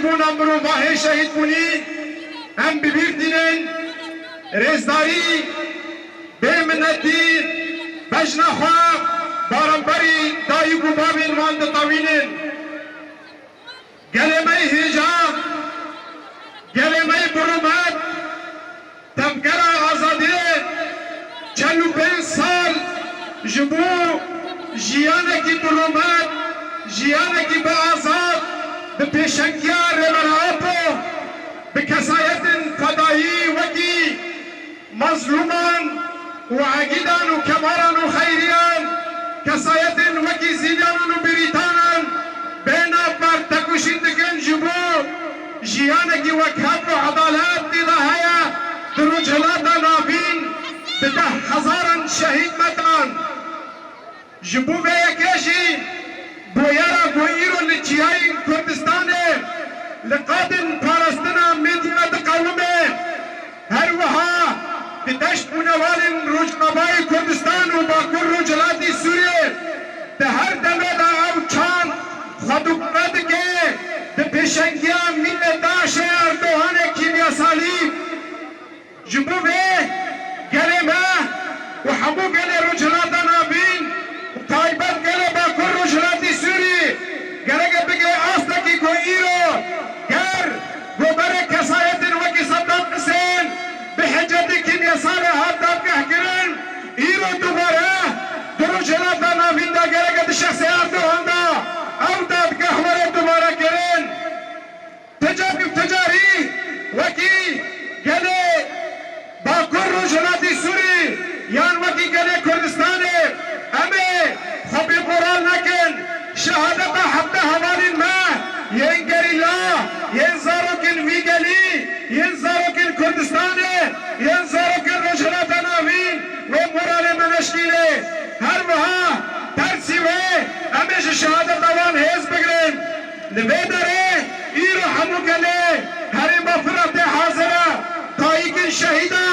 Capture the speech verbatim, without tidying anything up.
Bûna mirovahê şehîdbûnî em bi bîr tînin, rêzdarî, bêminetî, bejna xwe baramberî dayik û bavên wan ditewînin. Gelê me yê hêja, gelê me yê birûmet, Tevgera azadiyê çel û pênc sal ji bo jiyanekî bi rûmet, jiyanekî bi azad, bi pêşengiya Rêber Apo, bi kesayetên fedayî wekî Mazlûman û Egîdan û Kemalan û Xeyriyan, kesayetên wekî Zîdanan û Birîtanan bê navber tekoşîn dikin ji bo jiyanekî wekhev û edalet tê de heye di Rojhilata Navîn bi deh hezaran şehîd me dan. Ji bo vê yekê jî bûyera ku îro li çiyayên Kurdistanê li qadên parastina medya diqewime, her wiha bi deşt û newalên Rojavayê Kurdistan û Bakur Rojhilatê Sûriyê di her demê de ew çand xwedûkre dike di pêşengiya mînê DAIŞê Erdoganê kîmyasalî. Ji bo vê gelê me û hemû gelê Rojhilata Navîn û taybet gelê Bakur Rojhilatê Sûrî gereke bigire astekî ku îro ger goberê kesayetên wekî Seddam Hisên bi hicetê kîmyasalê hat dadgehkirin, îro dubare di Rojhilata Navîn de gereke di şexsê Erdogan de ew dadgeh were dubare kirin. Tecar û tecarî wekî gelê Bakur Rojhilatê Sûrî yan wekî gelê Kurdistanê em ê xwe bêmoral nekin. Şehadeta hevdeh hevalên me yên gerîla, yên zarokên vî gelî, yên zarokên Kurdistanê, yên zarokên Rojhilata Navîn wê moralê me neşkîne. Her wiha tersî wê em ê ji şehadeta wan hêz bigrin. Li vê derê îro hemû gelê Herêma Firatê hazir e. Dayikên şehîdan